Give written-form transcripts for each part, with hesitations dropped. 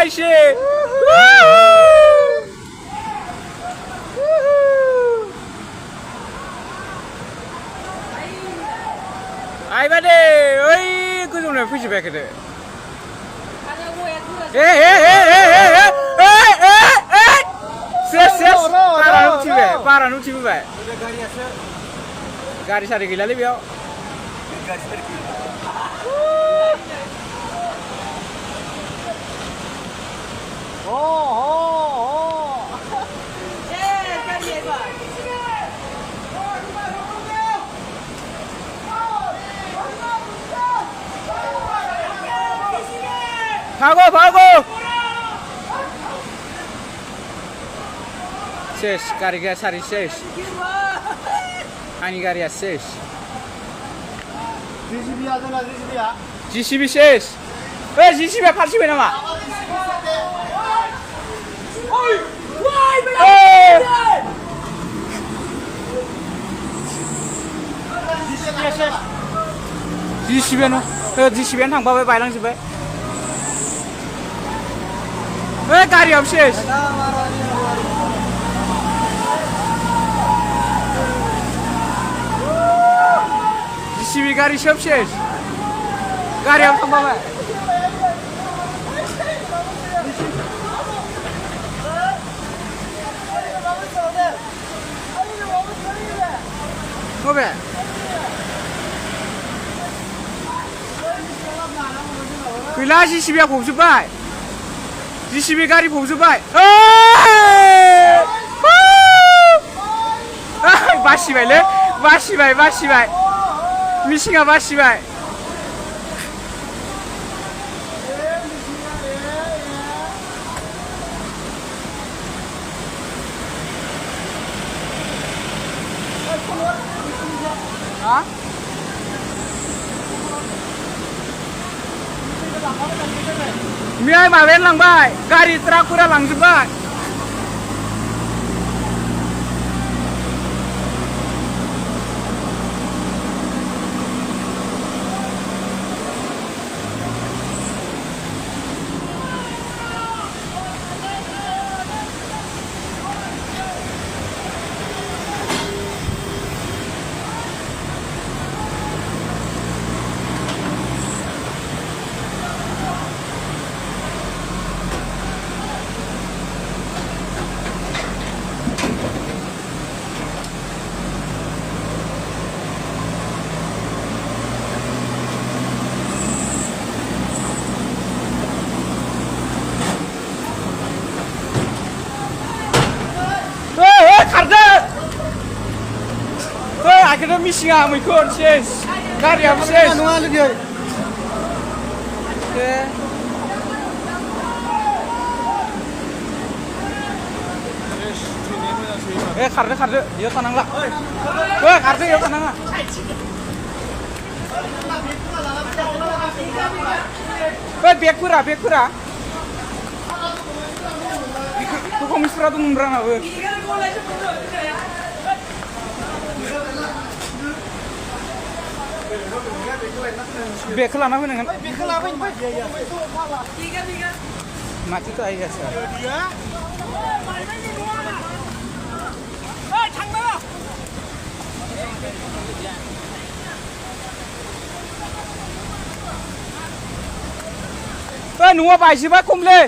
Aisyah. Ayo bade, oi, goजोंनो फैजोबबाय दे. Ses, parah nuciबाय. Gaरि सारि गैलालै बेयाव. Pago. Ses, gaरिया सारि ses. Ani gaरिया ses. GCB ses. GCB फारसिबाय नामा? GCBयानो थांबाय बायलांजोबबाय. गारियाव सेस. GCB गारि सब सेस. गारियाव थांबाय. Kobe. गैला GCBया फबजोबबाय. GCB गारि फबजोबबाय. बासिबायलै, बासिबाय. मिसिङा बासिबाय. मैया माबायानो लांबाय गारि ट्राकफोरा लांजोबबाय. Akhirnya misinga मैखुन सेस. गारियाबो सेस. नङा लोगो. खारदो बेयाव थानांला. खारदो बेयाव थानाङा. बेगफोरा डकुमेन्टसफोरा दंमोन आंनाबो. बेगखौ लाना फैनांगोन. माथोथ' आइगासो. न'आ बायजोबबाय खमलै.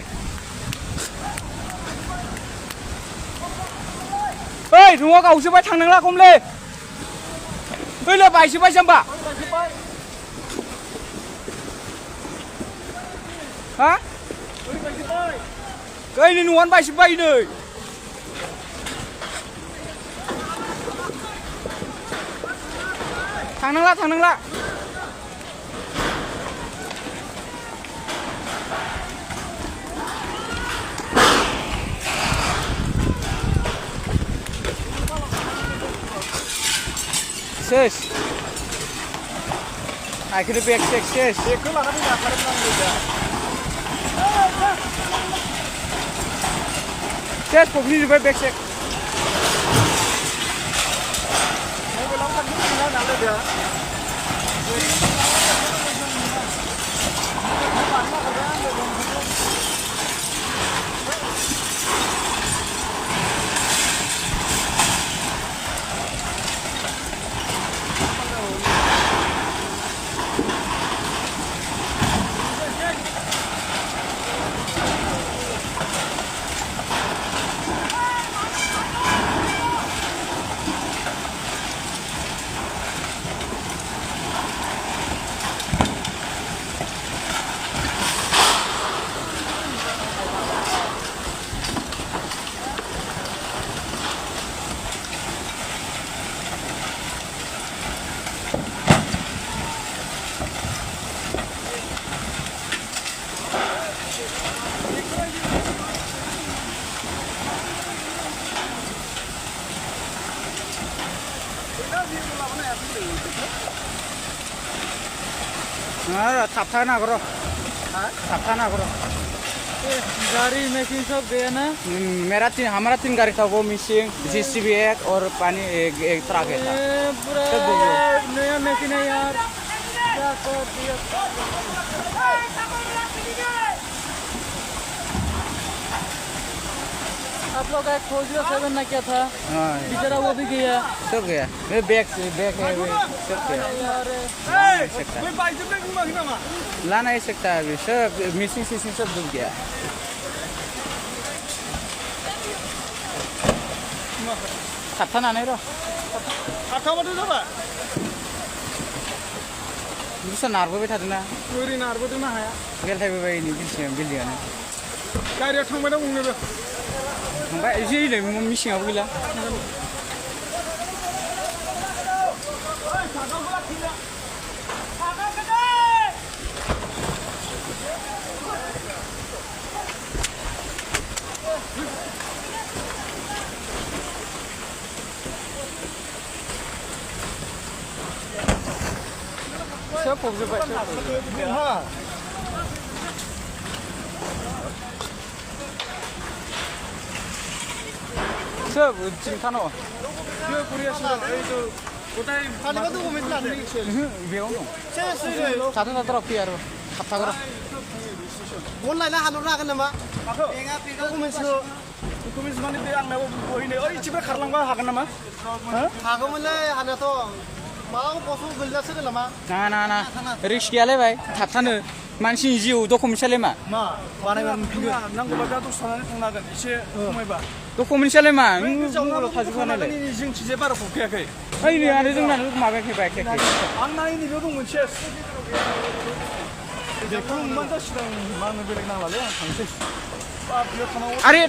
न'आ गावजोबबाय थांनांला खमलै. बैलो बायजोबबाय जाम्बा. हा? Ini nuan bayi deh. Tananglah. Ses. Akhirnya back ses. Ses pokoknya juga back. गैया थाबथाना करो थाबथाना करो गाड़ी मशीन सब गया ना हमारा 3 गाड़ी था वो मिसिंग जेसीबी एक और पानी एक ट्रक है था पूरा नया मशीन है यार क्या कर दिया आप लोग का खोजियो 7 ना क्या था बेचारा वो भी गया सब गया बैग है सब गया ला नहीं सकता अभी सब मिसिंग सब डूब गया थाबथानानै र' थाबथाबाथ' जाबाय बुस्थुआ नारबोबाय थादोंना ओरै नारबोदोंना हाया गेलथायबोबाय बिल्डिंआनो गारियाव थांबाय दं बुंनोबो थांबाय एसे मिसिङावबो गैला सब फबजोब्बाय सब चिंतानो बे kuriyasin এই তো ওটাই খালিবা ডকুমেন্ট লাদে बेयाव दं साथो साथो फै आरो थाबथाग्र अनलाइन हानहरनो हागोन नामा डकुमेन्ट्स माने बे आंनाव बहिनो ओइ इथिफ्राय खारलांबा हागोन नामा हागौमोनलै हानायाथ' माबा पस्टआव गोलैनासो होगोन नामा ना रिक्स गैयालै भाई थाबथानो मानसिनि जिउ डकुमेन्टसालाय मा बानायबा मोनफिनगोन नांगौबा दा दसे थानानै थांनो हागोन एसे खमायबा डकुमेन्टसालाय मा मबाइलाव थाजोबखानायलाय जोंथिंजाय बारा फबखायाखै ओइ नै आरो जोंनानो माबायाखै बायखायाखै आंना नैबेयाव दं मोनसे बेखौ मोनबानो जासिगोन मा होनो बेलेग नांलालै आं थांसै बेयाव थानांगौ आरे